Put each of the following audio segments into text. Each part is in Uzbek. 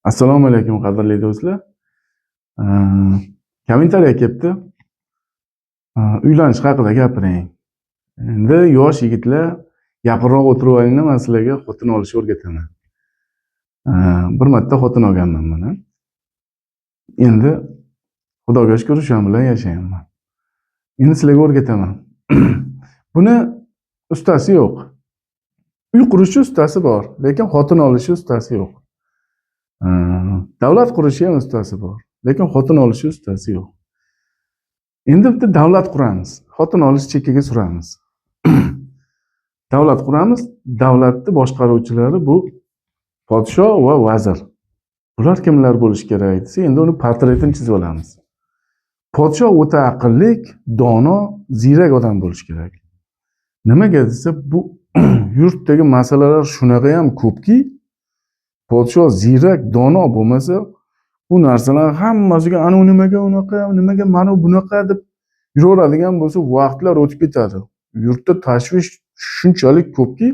Assalomu alaykum, qadrli do'stlar. Kommentariya kelibdi. Uylanish haqida gapiring. Endi yosh yigitlar, yaqinroq o'tirib olinglar, man sizlarga xotin olishni o'rgataman. Bir marta xotin olganman mana. Endi Xudoga shukur, o'shan bilan yashayapman. Endi sizlarga o'rgataman. Buni ustasi yo'q. Uy qurishchi ustasi bor, lekin xotin olishni ustasi yo'q. Davlat qurishi ham ustasi bor, lekin xotin olishni ustasi yo'q. Endi bitta davlat quramiz, xotin olish chekkaga suramiz. Davlat quramiz, davlatni boshqaruvchilari bu podsho va vazir. Bular kimlar bo'lishi kerak desa, endi uni portretini chizib olamiz. Podsho o'ta aqllik, dono, ziyrak odam bo'lishi kerak. Nimaga desa, bu yurtdagi masalalar shunaqa ham ko'pki, podsho ziyrak, dono bo'lmasa, bu narsalar hammasiga anavi nimaga unaqa, nimaga mana bunaqa deb yuraveradigan bo'lsa, vaqtlar o'tib ketadi. Yurtda tashvish shunchalik ko'pki,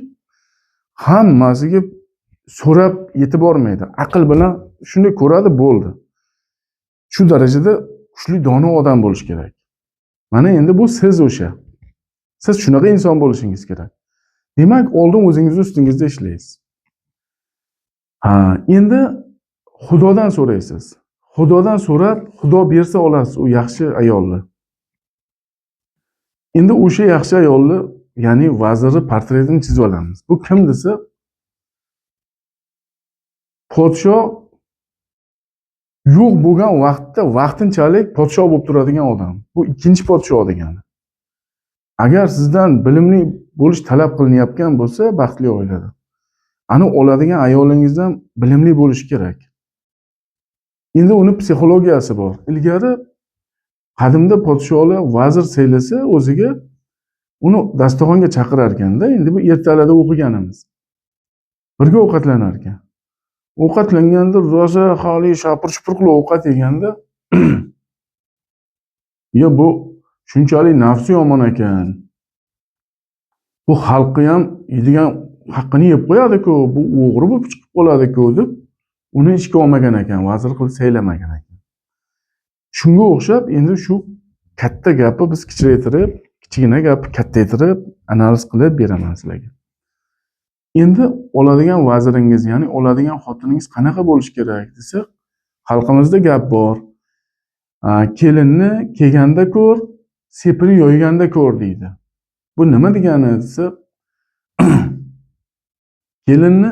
hammasiga so'rab yetib bormaydi. Aql bilan shunday ko'radi, bo'ldi. Shu darajada kuchli, dono odam bo'lishi kerak. Mana endi bu siz o'sha. Siz shunaqa inson bo'lishingiz kerak. Demak, oldin o'zingizni ustingizda ishlaysiz. Ha, endi Xudodan so'raysiz. Xudodan so'rab, Xudo bersa olasiz u yaxshi ayolni. Endi o'sha yaxshi ayolni, ya'ni vazirni portretini chizib olamiz. Bu kim desa, podsho yo'q bo'lgan vaqtda vaqtinchalik podsho bo'lib turadigan odam. Bu ikkinchi podsho degani. Agar sizdan bilimli bo'lish talab qilinayotgan bo'lsa, baxtli oilada, ani oladigan ayolingizdan bilimli bo'lishi kerak. Endi uni psixologiyasi bor. Ilgari qadimda podsholar vazir saylasa o'ziga, uni dasturxonga chaqirar ekanda, endi bu ertalarda o'qiganimiz. Birga ovqatlanar ekan. Ovqatlanganda rosa hali shapir-shupur qilib ovqat yeganda, yo bu shunchalik nafsi yomon ekan. Bu xalqni ham yeydigan haqqini yeb qo'yadi-ku, bu o'g'ri bo'lib chiqib qoladi-ku deb uni ishga olmagan ekan, vazir qilib saylamagan ekan. Shunga o'xshab endi shu katta gapni biz kichraytirib, kichkina gapni kattaytirib, analiz qilib beraman sizlarga. Endi oladigan vaziringiz, ya'ni oladigan xotiningiz qanaqa bo'lishi kerak desa, xalqimizda gap bor. Kelinni kelganda ko'r, sepini yoyganda ko'r deydi. Bu nima degani desa, kelinni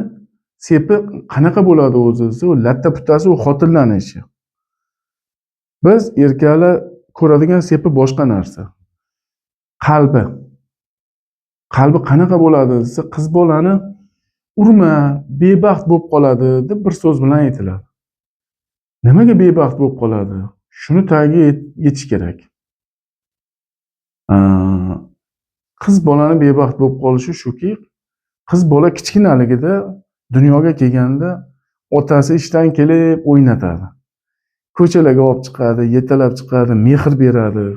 sepi qanaqa bo'ladi o'zi desa, u latta putasi, u xotinlarni ishi. Biz erkaklar ko'radigan sepi boshqa narsa. Qalbi. Qalbi qanaqa bo'ladi desa, qiz bolani urma, bebaxt bo'lib qoladi deb bir so'z bilan aytiladi. Nimaga bebaxt bo'lib qoladi? Shuni tagiga yetish kerak. Qiz bolani bebaxt bo'lib qolishi shuki, qiz bola kichkinaligida dunyoga kelganda otasi ishdan kelib o'ynatadi. Ko'chalarga olib chiqadi, yetalab chiqadi, mehr beradi.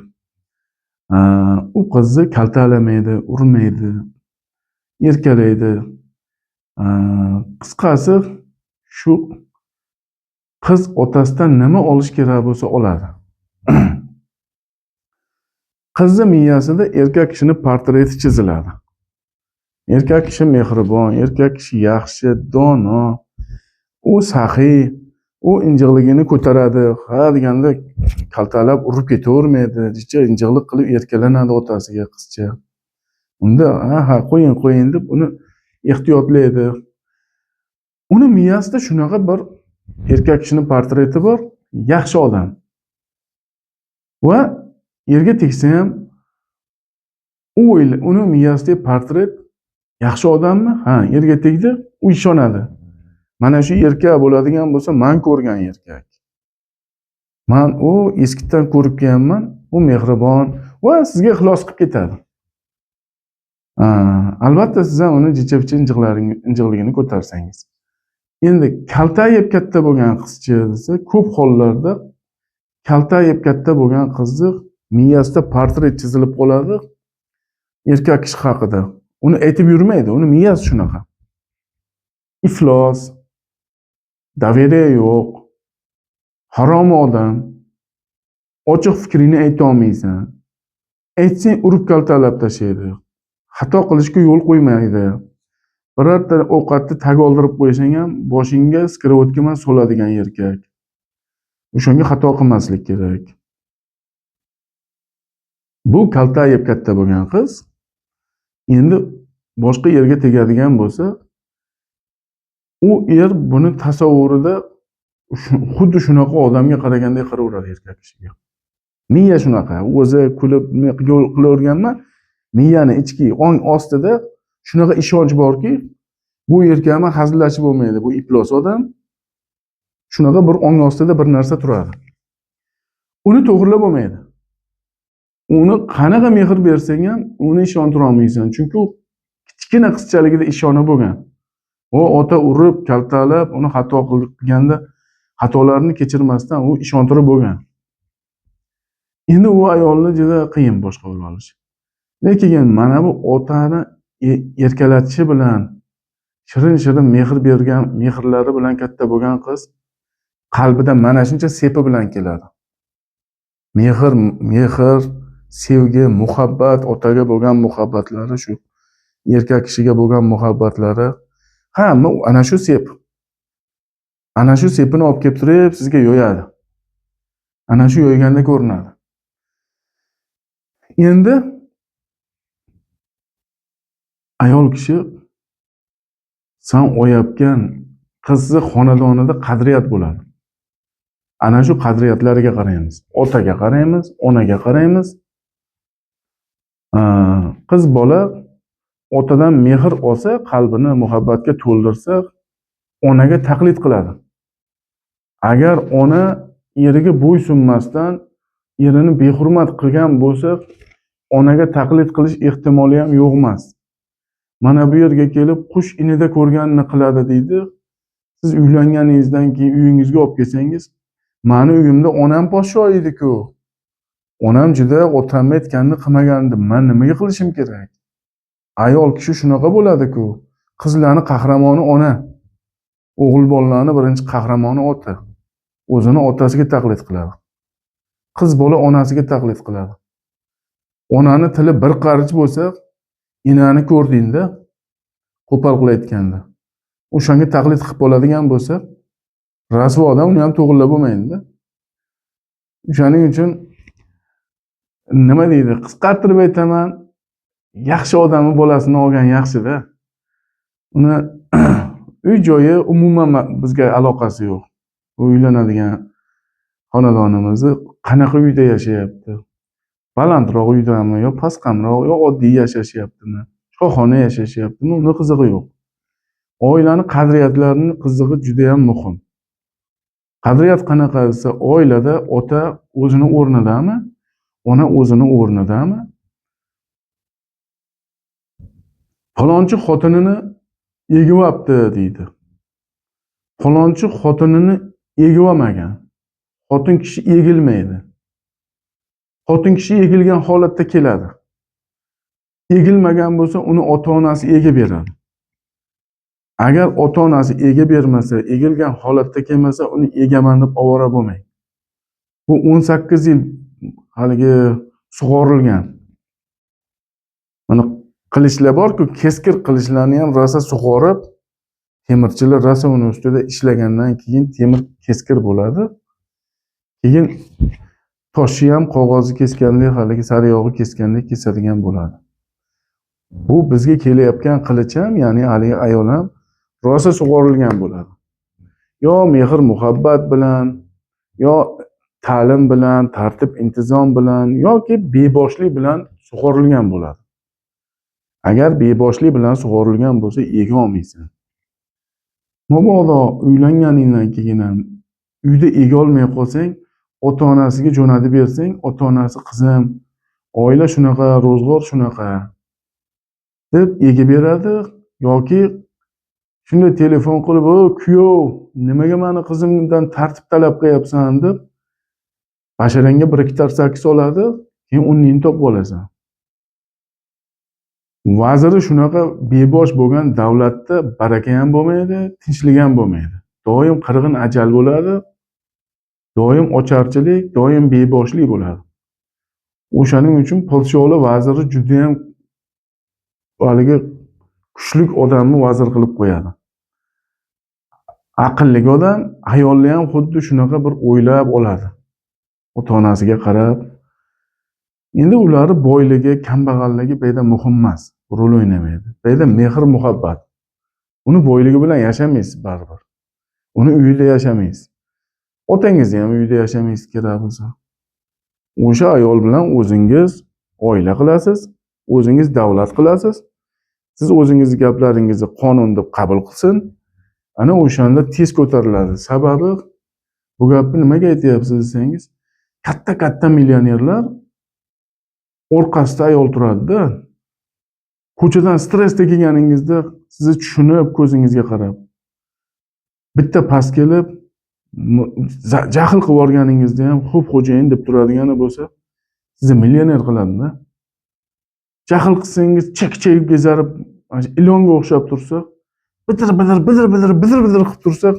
U qizni kaltaklamaydi, urmaydi, erkalaydi. Qisqasi, shu qiz otasidan nima olish kerak bo'lsa oladi. Qizni miyasida erkak kishini portreti chiziladi. Erkak kishi mehribon, erkak kishi yaxshi, dono, u saxiy, u injiqligini ko'taradi. Ha deganda kaltaklab urib ketavermaydi, jicha injiqlik qilib erkalanadi otasiga qizcha. Unda ha ha qo'ying, qo'ying deb uni ehtiyotlaydi. Uni miyasida shunaqa bir erkak kishini portreti bor, yaxshi odam. Va erga tegsa ham uni miyasidagi portret yaxshi odammi? Ha, erga tegdi, u ishonadi. Mana shu erkak bo'ladigan bo'lsa, man ko'rgan erkak. Man u eskidan ko'rib kelganman, u mehribon va sizga ixlos qilib ketadi. Albatta siz ham uni jicha-picha injiqligini ko'tarsangiz. Endi kaltak yeb katta bo'lgan qizcha desa, ko'p hollarda kaltak yeb katta bo'lgan qizni miyasida portret chizilib qoladi erkak kishi haqida. Uni aytib yurmaydi, uni miyasi shunaqa. Iflos, Доверие yo'q. Harom odam. Ochiq fikringni aytolmaysan. Aytsang, urib kaltaklab tashlaydi. Xato qilishga yo'l qo'ymaydi. Birorta ovqatni tag oldirib qo'ysang ham boshingga сковородка bilan soladigan erkak. O'shanga xato qilmaslik kerak. Bu kaltak yeb katta bo'lgan qiz endi boshqa yerga tegadigan bo'lsa, u er buni tasavvurida xuddi shunaqa odamga qaragandek qaraveradi erkak kishiga. Miya shunaqa, o'zi kulib nima qilaverganman, miyani ichki ong ostida shunaqa ishonch borki, bu erkak bilan hazillashib bo'lmaydi, bu iflos odam. Shunaqa bir ong ostida bir narsa turadi. Uni to'g'rilab bo'lmaydi. Uni qanaqa mehr bersang ham uni ishontira olmaysan. Chunki u kichkina qizchaligida ishonib bo'lgan. U ota urib, kaltaklab, uni xato qilganda xatolarini kechirmasdan u ishontirib bo'lgan. Endi u ayolni juda qiyin boshqa olish. Lekin mana bu otani erkalatishi bilan, shirin-shirin mehr bergan, mehrlari bilan katta bo'lgan qiz qalbida mana shuncha sepi bilan keladi. Mehr, sevgi, muhabbat, otaga bo'lgan muhabbatlari, shu erkak kishiga bo'lgan muhabbatlari, hamma ana shu sep. Ana shu sepini olib kelib turib sizga yo'yadi. Ana shu yo'yganda ko'rinadi. Endi ayol kishi san oyapgan qizni xonadonida qadriyat bo'ladi. Ana shu qadriyatlariga qaraymiz. Otaga qaraymiz, onaga qaraymiz. Qiz bola otadan mehr olsa, qalbini muhabbatga to'ldirsa, onaga taqlid qiladi. Agar ona eriga bo'ysunmasdan erini behurmat qilgan bo'lsa, onaga taqlid qilish ehtimoli ham yo'q emas. Mana bu yerga kelib qush inida ko'rganini qiladi deydi. Siz uylanganingizdan keyin uyingizga olib kelsangiz, mani uyimda onam podsho edi-ku. Onam juda otamni aytganini qilmagandi. Men nimaga qilishim kerak? Ayol kishi shunaqa bo'ladi-ku. Qizlarni qahramoni ona. O'g'il bolalarni birinchi qahramoni ota. O'zini otasiga taqlid qiladi. Qiz bola onasiga taqlid qiladi. Onani tili bir qarich bo'lsa, enani ko'rdingda, qo'pol qilib aytganda. O'shanga taqlid qilib qoladigan bo'lsa, rasvo odam, uni ham to'g'rilab bo'lmaydi-da. O'shaning uchun nima deydi? Qisqartirib aytaman, yaxshi odamni bolasini olgan yaxshi-da. Uni uy joyi umuman bizga aloqasi yo'q. U uylanadigan xonadonimizni qanaqa uyda yashayapti? Balandroq uydami yo pastqamroq yo oddiy yashashyaptimi? Shohona yashashyaptimi? Uni qizig'i yo'q. Oilani qadriyatlarini qizig'i juda ham muhim. Qadriyat qanaqa desa, oilada ota o'zini o'rnidami, ona o'zini o'rnidami? Falonchi xotinini egivapti deydi. Falonchi xotinini egivamagan. Xotin kishi egilmaydi. Xotin kishi egilgan holatda keladi. Egilmagan bo'lsa, uni ota-onasi egib beradi. Agar ota-onasi egib bermasa, egilgan holatda kelmasa, uni egaman deb ovora bo'lmang. Bu 18 yil haligi sug'orilgan. Mana qilichlar bor-ku, keskir qilichlarni ham rosa sug'orib, temirchilar rosa uni ustida ishlagandan keyin temir keskir bo'ladi. Keyin toshni ham qog'ozni keskandek, haligi sariyog'i keskandek kesadigan bo'ladi. Bu bizga kelayotgan qilich ham, ya'ni haligi ayol ham rosa sug'orilgan bo'ladi. Yo mehr muhabbat bilan, yo ta'lim bilan, tartib intizom bilan yoki beboshlik bilan sug'orilgan bo'ladi. Agar beboshlik bilan sug'orilgan bo'lsa, ega olmaysan. Mabodo uylanganingdan keyin ham uyda ega olmay qolsang, ota-onasiga jo'natib bersang, ota-onasi qizim, oila shunaqa, ro'zg'or shunaqa deb ega beradi yoki shunday telefon qilib, "O, kuyov, nimaga meni qizimdan tartib talab qilyapsan?" deb basharangga bir ikki tarsaki soladi, keyin o'rningni topib olasan. Vaziri shunaqa bebosh bo'lgan davlatda baraka ham bo'lmaydi, tinchlik ham bo'lmaydi. Doim qirg'in ajal bo'ladi, doim ocharchilik, doim beboshlik bo'ladi. O'shaning uchun podsholar vaziri judayam haligi kuchli odamni vazir qilib qo'yadi. Aqlli odam ayolni ham xuddi shunaqa bir o'ylab oladi. Ota-onasiga qarab. Endi ularni boyligi, kambag'alligi bu yerda muhim emas, rol o'ynamaydi. Bu yerda mehr, muhabbat. Uni boyligi bilan yashamaysiz baribir. Uni uyida yashamaysiz. Otangizni ham uyida yashamaysiz kerak bo'lsa. O'sha ayol bilan o'zingiz oila qilasiz, o'zingiz davlat qilasiz. Siz o'zingizni gaplaringizni qonun deb qabul qilsin. Ana o'shanda tez ko'tariladi. Sababi bu gapni nimaga aytyapsiz desangiz, katta-katta millionerlar orqasida ayol turadi-da. Ko'chadan stressda kelganingizda sizni tushunib, ko'zingizga qarab, bitta past kelib, jahl qilib yuborganingizda ham xo'p xo'jayin deb turadigani bo'lsa, sizni millioner qiladi-da. Jahl qilsangiz chek-chek gezarib, mana shu ilonga o'xshab tursa, bidir bidir bidir bidir bidir bidir qilib tursa,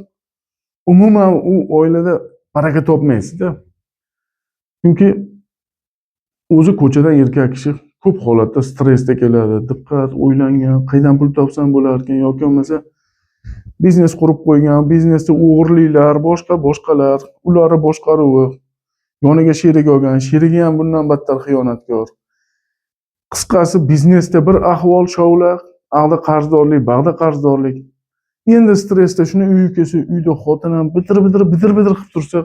umuman u oilada baraka topmaysiz-da. Chunki o'zi ko'chadan erkak kishi ko'p holatda stressda keladi, diqqat, o'ylangan, qaydan pul topsam bo'larkan yoki bo'lmasa biznes qurib qo'ygan, biznesda o'g'irliklar, boshqa boshqalar, ularni boshqaruvi, yoniga sherik olgan, sherigi ham bundan battar xiyonatkor. Qisqasi biznesda bir ahvol shovla, ag'da qarzdorlik, bag'da qarzdorlik. Endi stressda shuni uyga kelsa, uyda xotin ham bitir bitir bitir bitir qilib tursa,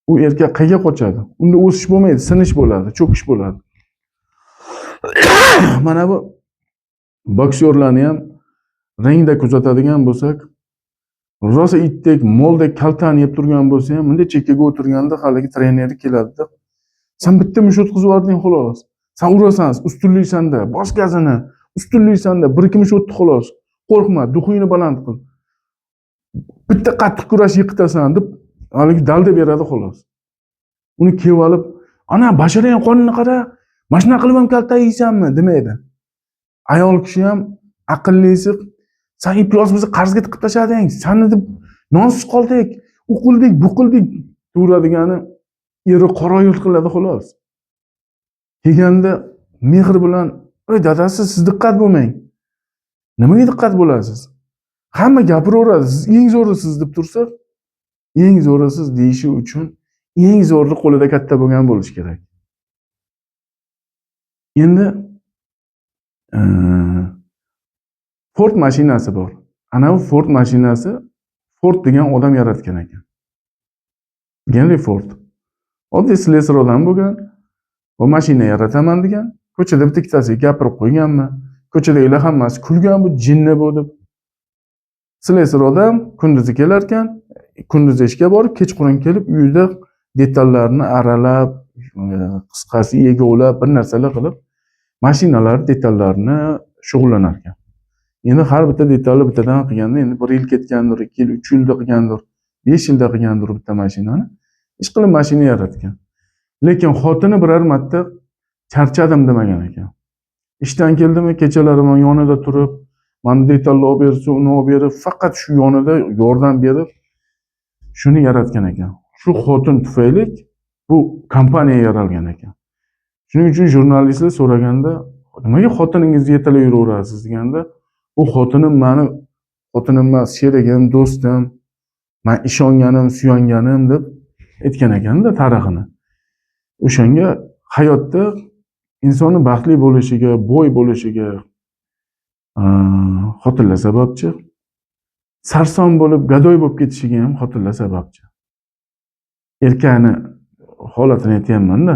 u erkak qayerga qochadi? Unda o'sish bo'lmaydi, sinish bo'ladi, cho'kish bo'ladi. Mana bu boksyorlarni ham ringda kuzatadigan bo'lsak, rosa itdek, moldek kaltani yeb turgan bo'lsa ham, bunday chekkaga o'tirganda haligi treneri keladida, sen bitta musht o'tkazib yubording xolos. Sen urasan, ustunlik senda, bos gazini, ustunlik senda, bir ikki musht o'tdi xolos. Qo'rqma, дух ingni baland qil. Bitta qattiq kurash yiqitasan deb haligi dalda beradi xolos. Uni kelib olib, ana basharang qonini qara, mana shunaqa qilib ham kaltak yeysanmi demaydi. Ayol kishi ham aqllisi, sen iflos bizni qarzga tiqib tashlading, sani deb nonsiz qoldik, u qildik, bu qildik deyaveradigan eri qora yo'l qiladi xolos. Kelganda mehr bilan, "Ey dadasi, siz diqqat bo'lmang." Nimaga diqqat bo'lasiz? Hamma gapiraveradi, siz eng zo'risiz deb tursa, eng zo'risiz deyishi uchun eng zo'ri qo'lida katta bo'lgan bo'lishi kerak. Endi Ford mashinasi bor. Ana bu Ford mashinasi Ford degan odam yaratgan ekan. Genri Ford. Oddiy slesar odam bo'lgan. Bu mashina yarataman degan. Ko'chada bitta ikkitasiga gapirib qo'yganmi? Ko'chadagilar hammasi kulgan, bu jinni bu deb. Slesar odam kunduzi kelarkan, kunduzi ishga borib, kechqurun kelib uyida detallarni aralab, qisqasi egovlab bir narsalar qilib, mashinalar detallarini shug'ullanar ekan. Endi har bitta detalni bittadan qilganda endi 1 yil ketgandir, 2 yil, 3 yilda qilgandir, 5 yilda qilgandir bitta mashinani. Ish qilib mashina yaratgan. Lekin xotini biror marta charchadim demagan ekan. Ishdan keldimi, kechalari man yonida turib, mana detalni olib bersa, uni olib berib, faqat shu yonida yordam berib, shuni yaratgan ekan. Shu xotin tufayli bu kompaniya yaralgan ekan. Shuning uchun jurnalistlar so'raganda, nimaga xotiningizni yetalab yuraverasiz deganda, u xotinim mani xotinim emas, sherigim, do'stim, man ishonganim, suyanganim deb aytgan ekanda tarixini. O'shanga hayotda insonni baxtli bo'lishiga, boy bo'lishiga xotinlar sababchi. Sarson bo'lib, gadoy bo'lib ketishiga ham xotinlar sababchi. Erkakni holatini aytyapman-da.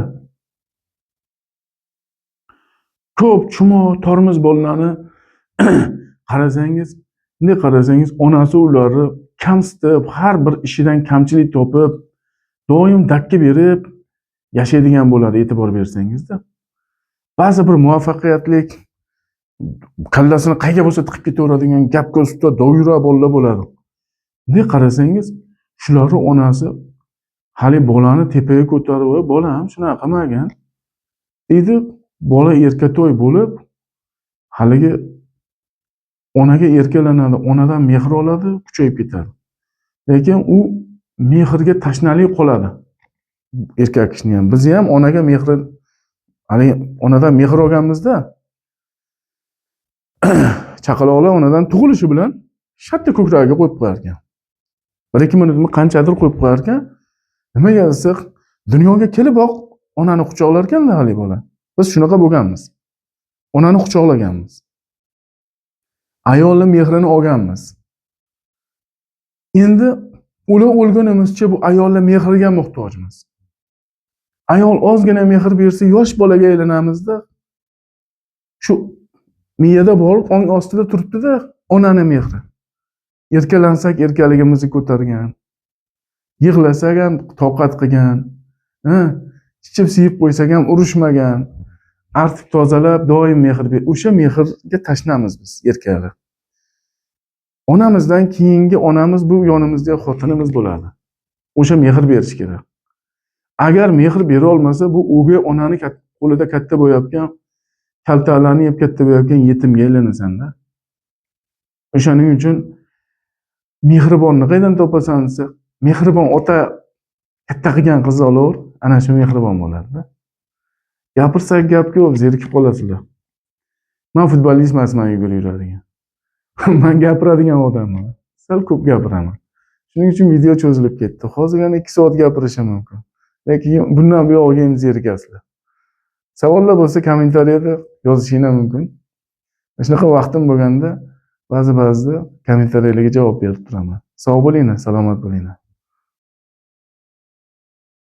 Ko'p chumo, tormoz bolalarni qarasangiz, bunday qarasangiz, onasi ularni kamsitib, har bir ishidan kamchilik topib, doim dakki berib yashaydigan bo'ladi, e'tibor bersangizda. Ba'zi bir muvaffaqiyatlik kallasini qayerga bo'lsa tiqib ketaveradigan gapga usta dovyurak bolalar bo'ladi. Bunday qarasangiz, shularni onasi hali bolani tepaga ko'tarib, "Voy bolam, shunaqa qilmagin" deydi. Bola erkatoy bo'lib, haligi onaga erkalanadi, onadan mehr oladi, kuchayib ketadi. Lekin u mehrga tashnalik qoladi. Erkak kishini ham, bizni ham onaga mehri, haligi onadan mehr olganmizda, chaqaloqlar onadan tug'ilishi bilan shartta ko'kragiga qo'yib qo'yar ekan. 1-2 minutmi qanchadir qo'yib qo'yar ekan. Nimaga desak, dunyoga keliboq onani quchoqlar ekanda haligi bola. Biz shunaqa bo'lganmiz. Onani quchoqlaganmiz. Ayolni mehrini olganmiz. Endi ular o'lgunimizcha bu ayollar mehriga muhtojmiz. Ayol ozgina mehr bersa, yosh bolaga aylanamizda. Shu miyada borib, ong ostida turibdi-da onani mehri. Erkalansak erkaligimizni ko'targan, yig'lasak ham toqat qilgan, ha, ichib siyib qo'ysak ham urushmagan, artib tozalab doim mehr ber. O'sha mehrga tashnamiz biz erkaklar. Onamizdan keyingi onamiz bu yonimizdagi xotinimiz bo'ladi. O'sha mehr berish kerak. Agar mehr bera olmasa, bu o'gay onani qo'lida katta bo'layotgan, kaltaklarni yeb katta bo'layotgan yetimga aylanasan-da. O'shaning uchun mehribonni qayerdan topasan desa, mehribon ota katta qilgan qizni olaver, ana shu mehribon bo'ladi-da. Gapirsak gap ko'p, zerikib qolasizlar. Men futbolist emasman yugurib yuradigan. Men gapiradigan odamman. Sal ko'p gapiraman. Shuning uchun video cho'zilib ketdi. Hozir yana 2 soat gapirishim mumkin. Lekin bundan buyog'iga endi zerikasizlar. Savollar bo'lsa kommentariyada yozishinglar mumkin. Shunaqa vaqtim bo'lganda ba'zi-ba'zida kommentariyalarga javob berib turaman. Sog' bo'linglar, salomat bo'linglar.